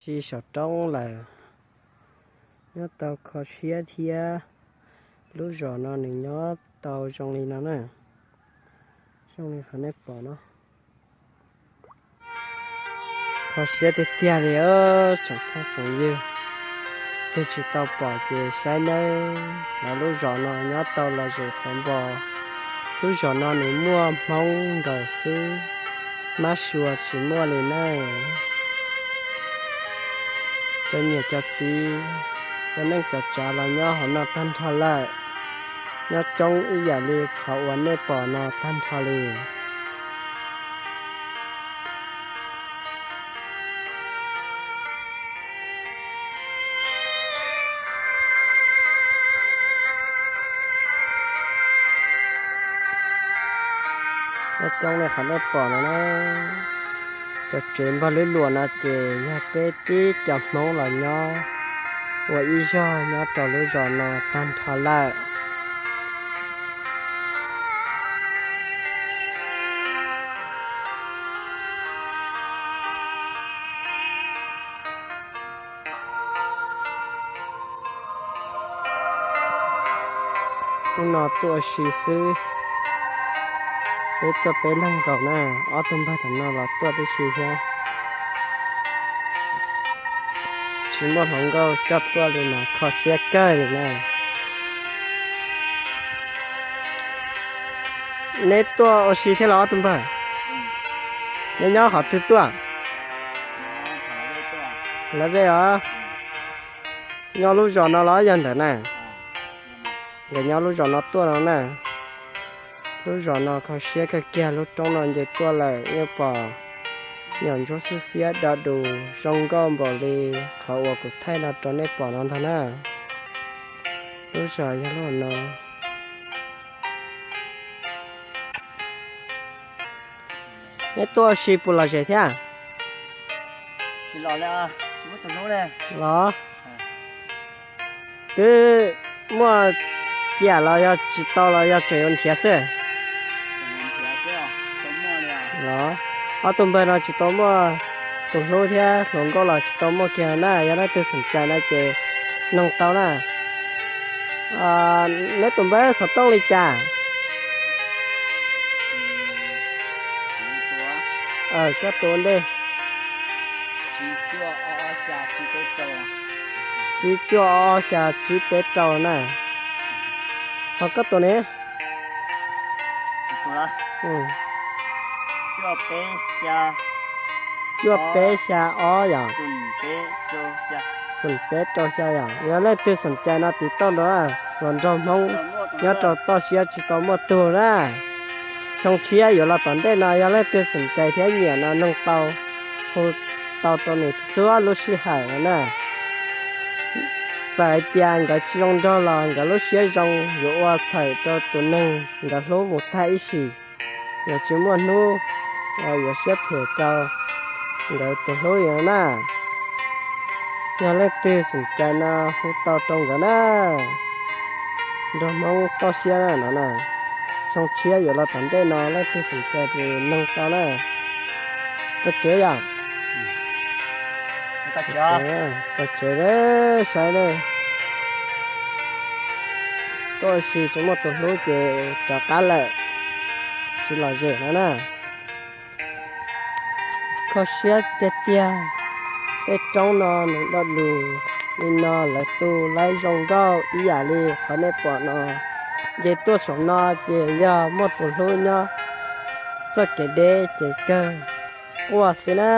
Tsis saum roob lawm, nyob tau kho siab thiab. Lub zos no nws nyob tau zoo li no na, zoo li qhov nej pom no. Kho siab tiag tiag li os tsoom phooj tsoom ywg. Tus tsis tau pom ces saib nawb, lawv lub zos no nyob tau lom zem xov npos. Lub zos no nws muaj Hmoob nkaus xwb, mab sua tsis muaj li na. Cov niam cov txiv, cov neej cov tsav los nyob hauv no tag nrho lawm. Nyob coob ib yam li qhov uas nej pom no tag nrho li. Nyob coob li qhov nej pom no na, cov tsev npog lwb luam no ces yog peb tib cov Hmoob los nyob ua ib zog nyob rau lub zos no tag nrho lawm. Hnub no tuaj ua si xwb, peb tuaj peb leeg nkaus na, ob tug npawg tom no los tuaj tib si thiab. Tsis muaj hluas nkauj coj tuaj li mas kho siab kawg li na. Neb tuaj ua si thiab los ob tug npawg? Neb nyob qhov twg tuaj? Lawv ve os. Nyob lub zos no los yog ntawm na? Nkawd nyob lub zos no tuaj no na. Lub zos no kho siab kawg kiag, lub roob no nce tuaj lawm, yeej pom nyuam ntsuab xwb xiab do dus zoo nkauj npaum li qhov uas kuv thaij no rau nej pom no ntag na. Lub zos yog lub no. Neb tuaj ua si puas lom zem thiab? Los, twb muaj ciam los yog tsis tau los yog tseem yuav nrhiav xwb? Los, ob tug npawg no tsis tau muaj tus hlub thiab hluas nkauj los tsis tau muaj kiag na, yog leej twg xom cai no ces noog tau na. Neb tus npawb xov tooj li cas? Koj tus ua ntej. Tsib cuaj o o xya tsib peb rau na. Ho koj tus ne? Cuaj peb xya ob yom. Xoom peb rau xya yom. Yog leej twg xom cai no tiv tauj nrog, los nrog Hmoob nyob rau toj siab tsis tau muaj tug na. Xyoo tshiab yuav los tom ntej no yog leej twg xom cai thiab nyiam no noog tau, hu tau rau nws txhua lub sij hawm no na. Txawm hais tias nkawd tsis zoo nraug los nkawd lub siab zoo yuav ua txhawm rau tus neeg nkawd hlub mus tag ib sim. Nkawd tsis muaj hnub yuav siab phem rau nkawd tus hlub li na. Yog leej twg xom cai no hu tau rau nkawd na, nrog Hmoob toj siab na no na. Xyoo tshiab yuav los tom ntej no leej twg xom cai ces noog tau na. Tau tsev yom. Tau tsev, saib na. Tuaj ua si tsis muaj tus hlub ces rov qab lawm, tsis lom zem no na. Kho siab tiag tiag, tej roob no nws do dus li no lawv tu laib zoo nkauj ib yam li qhov nej pom no. Nce tuaj saum no ces yog muaj tus hlub nyob txoj kev deb ces kawg quaj xwb na.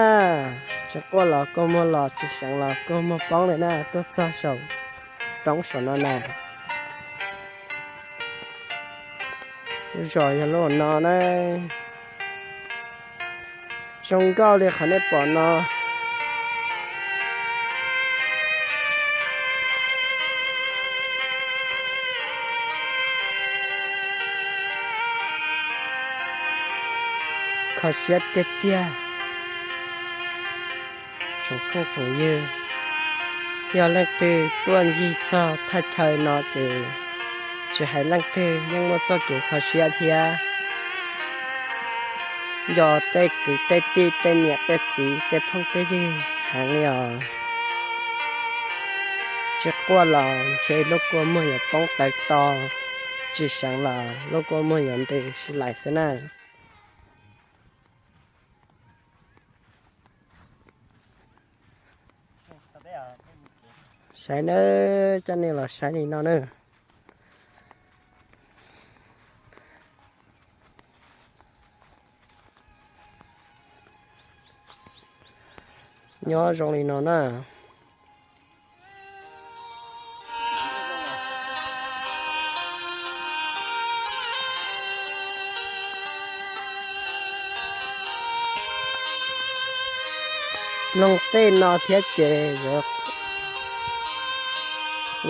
Tsis quaj los kua muag los, tsis seev los kua muag poob li na, tuaj txog saum roob saum no na. Lub zos yog lub no na. Zoo nkauj li qhov nej pom no. Kho siab tiag tiag. Tsoom phooj tsoom ywg, yog leej twg tuaj ncig txog thaj chaw no ces tsis hais leej twg yeej muaj txoj kev kho siab thiab. Yog tej kwv tej tij tej niam tej txiv tej phooj tej ywg heev li os. Tsis quaj los ntshe lub kua muag yuav poob tawv to, tsis seev los lub kua muag yuav nti sib lais xwb na. Saib nawb, coj nej los saib li no nawb. Nyob zoo li no na. Mloog tej no thiab ces yuav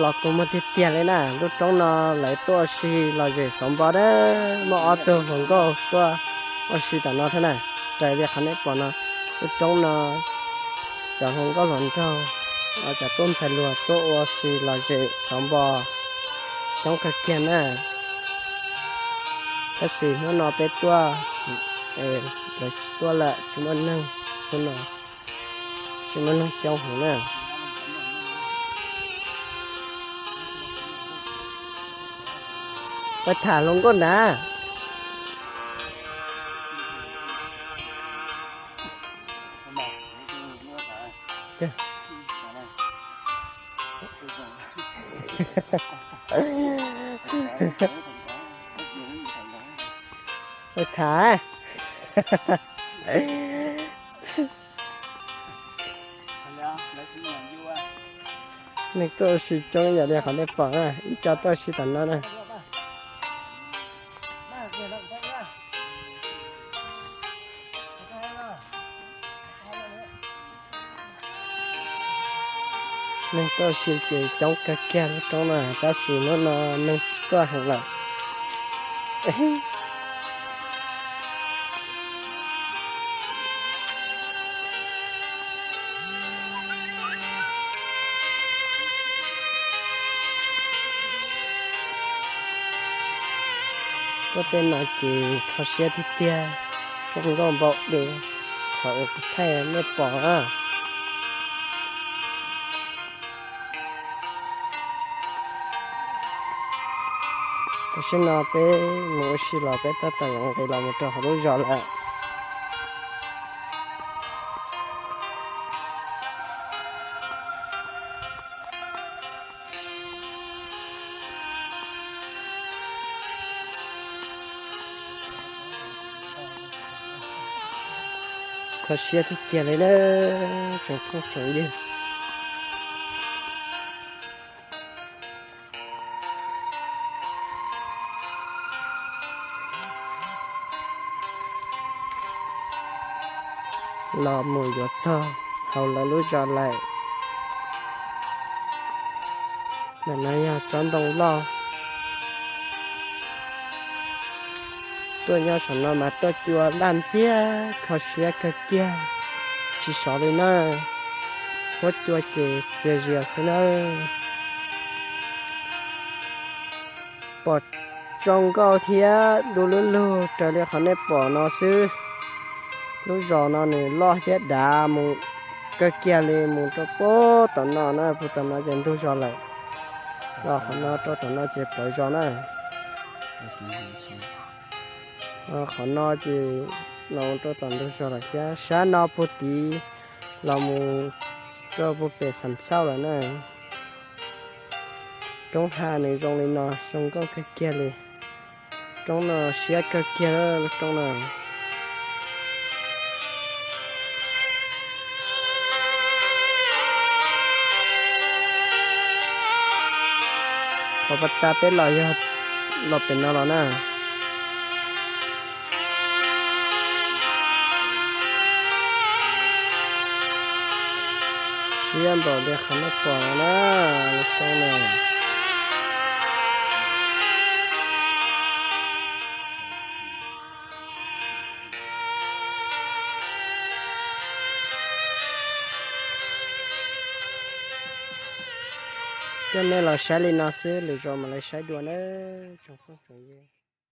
los kua muag tiag tiag li na. Lub roob no lawv tuaj ua si lom zem xauv npo na, muaj ob tug hluas nkauj tuaj ua si tom no thiab na. Raws li qhov nej pom no, lub roob no cov hluas nkauj hluas nraug, cov tub ntxhais hluas tuaj ua si lom zem xauv npo coob kawg kiag na. Tab sis hnub no peb tuaj, lawv tsis tuaj lawm, tsis muaj neeg, hnub no tsis muaj neeg coob heev na. Pab tham hluas nkauj na. Tham. Neeg tuaj ua si coob yam li qhov nej pom na, ib co tuaj ua si tom no na. Neeg tuaj ua si ces coob kawg kiag lub roob no, tab sis hnub no neeg tsis tuaj heev lawm. Tuaj tej no ces kho siab tiag tiag, zoo nkauj npaum li qhov uas kuv thaij nej pom na. Tam sim no peb mus ua si los peb tab tom yuav nqis los mus rau hauv lub zos lawm. Kho siab tiag tiag li na, tsoom phooj tsoom ywg. Los mus yuav txog hauv lawv lub zos lawm. Ntawm no yog tsob ntoo loj. Tuaj nyob saum no mas tuaj cua laj ntxiag, kho siab kawg kiag, tsis sov li na. Huab cua ces txias zias xwb na. Pom zoo nkauj thiab du lug lug raws li qhov nej pom no xwb. Lub zos no nws loj thiab dav mus kawg kiag li mus rau puag tom no na, puag tom no ces ntug zos lawm. Los qhov no rau tom no ces plawv zos na. Qhov no ces los rau tom ntug zos lawm thiab, sab no puag tid los mus rau puag pem Xam Xauj lawm na. Roob hav nws zoo li no zoo nkauj kawg kiag li. Roob no siab kawg kiag lub roob no. Qhov pas tas peb los yog los pem no los na. Siab npaum li qhov nej pom na, lub roob no. Coj nej los saib li no xwb, lwm zaus mam li saib dua na tsoom phooj tsoom ywg.